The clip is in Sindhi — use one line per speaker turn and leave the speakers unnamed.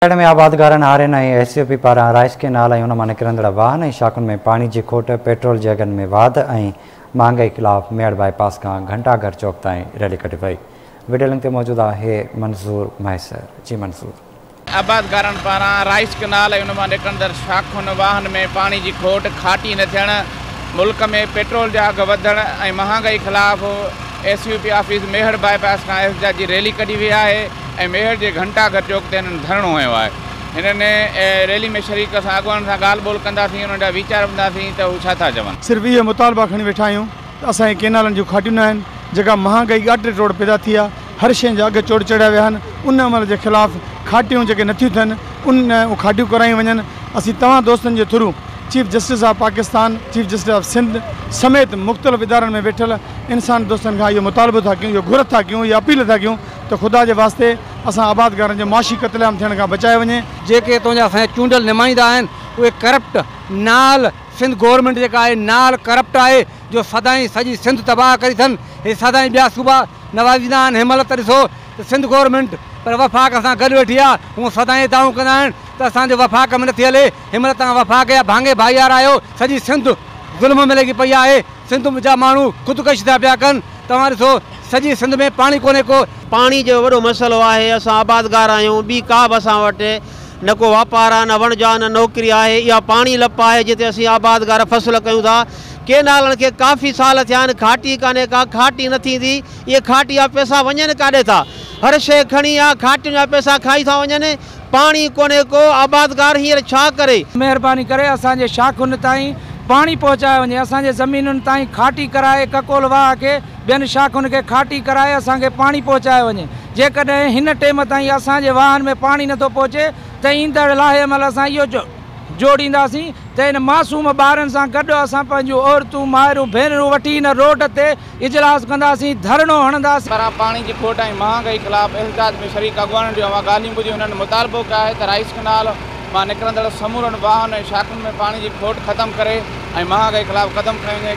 ميهڙ ۾ آبادگارن، هارين ۽ ايس يو پي پاران رائيس ڪينال ۽ ان مان نڪرندڙ واهن ۽ شاخن ۾ پاڻي جي کوٽ، پيٽرول جي اگهن ۾ واڌ ۽ مهانگائي خلاف ميهڙ بائي پاس کان گهنٽا گهر چوڪ تائين ريلي ڪڍي وئي. وڊيو لنڪ تي موجود آهي منظور مهيسر. جي منظور.
آبادگارن پاران رائيس ڪئنال ۽ ان مان نڪرندڙ شاخن، واهن ۾ پاڻي جي کوٽ، کاٽي نه ٿيڻ، ملڪ ۾ پيٽرول جا اگهه وڌڻ ۽ مهانگائي خلاف S U P office Mehar bypass کان احتجاجي ريلي ڪڍي وئي آهي. ۽ ميهڙ جي گهنٽا گهر چوڪ تي هنن ڌرڻو هنيو آهي. هنن ريلي ۾ شريڪ اسان اڳواڻن سان ڳالهه ٻولهه ڪنداسين، انهن جا ويچار ٻڌنداسين ته هو ڇا ٿا چون.
صرف اهي مطالبا کڻي ويٺا آهيون ته اسان کي ڪينالن جون کاٽيون نه آهن، جيڪا مهانگائي ڳاٽي ٽوڙ پيدا ٿي آهي، هر شين جا اگهه چوٽ چڙهيا ويا آهن، ان عمل جي خلاف کاٽيون جيڪي نٿيون ٿين ان کاٽيون ڪرايون وڃن، اسين توهان دوستن جي through chief justice of Pakistan, chief justice of Sindh سميت مختلف ادارن ۾ ويٺل انسان دوستن کان اهو مطالبو ٿا ڪيون، اهو گهر ٿا ڪيون، اها اپيل ٿا ڪيون ته خدا جي واسطي اسان آبادگارن جو معاشي قتل عام ٿيڻ کان بچايو وڃي.
جيڪي تنهنجا اسان جا چونڊيل نمائندا آهن اهي ڪرپٽ نال سنڌ گورنمينٽ جيڪا آهي نال ڪرپٽ آهي جو سدائين سڄي سنڌ تباهه ڪري اٿن هي سدائين ٻيا صوبا نوازيندا آهن هن مهل ته ڏسو ته سنڌ گورنمينٽ پر وفاق سان گڏ ويٺي آهي هونء سدائين دانهون ڪندا آهن ته اسان جو وفاق ۾ نٿي هلي هن مهل توهان وفاق جا ڀاڱي ڀائيوار آهيو سڄي سنڌ ظلم ۾ لڳي پئي آهي سنڌ جا ماڻهو خودڪشي ٿا پيا ڪن توهان ڏسو سڄي سنڌ ۾ پاڻي ڪونهي ڪو.
پاڻي جو وڏو مسئلو آهي اسان آبادگار آهيون ٻي ڪا به اسان وٽ نه ڪو واپار آهي نه وڻج آهي نه نوڪري آهي اها پاڻي لپ آهي جتي اسين آبادگار فصل ڪيون ٿا ڪينالن کي ڪافي سال ٿيا آهن کاٽي ڪانهي ڪا کاٽي نه ٿيندي اهي کاٽي جا پئسا وڃن ڪاڏي ٿا هر شيء کڻي آ کاٽين جا پئسا کائي ٿا وڃن پاڻي ڪونهي ڪو، آبادگار هينئر ڇا ڪري؟
مهرباني ڪري اسان جي شاخن تائين پاڻي پهچايو وڃي، اسان جي زمينن تائين کاٽي ڪرائي ڪڪول واهه کي ٻين شاخن کي کاٽي ڪرائي اسان کي پاڻي پهچايو وڃي، جيڪڏهن هن ٽيم تائين اسان جي واهن ۾ پاڻي نٿو پهچي ته ايندڙ لائحه عمل اسان اهو جوڙينداسين ته ان معصوم ٻارن سان گڏ اسان پنهنجون عورتون، مائرون، ڀينرون وٺي هن روڊ تي اجلاس ڪنداسين، ڌرڻو هڻنداسين.
پاران پاڻي جي کوٽ ۽ مهانگائي خلاف احتجاج ۾ شريڪ اڳواڻن جون اوهان ڳالهيون ٻڌيون هنن مطالبو ڪيو آهي ته رائيس ڪئنال مان نڪرندڙ سمورن واهن ۽ شاخن ۾ پاڻي جي کوٽ ختم ڪري ۽ مهانگائي خلاف قدم کنيو وڃي.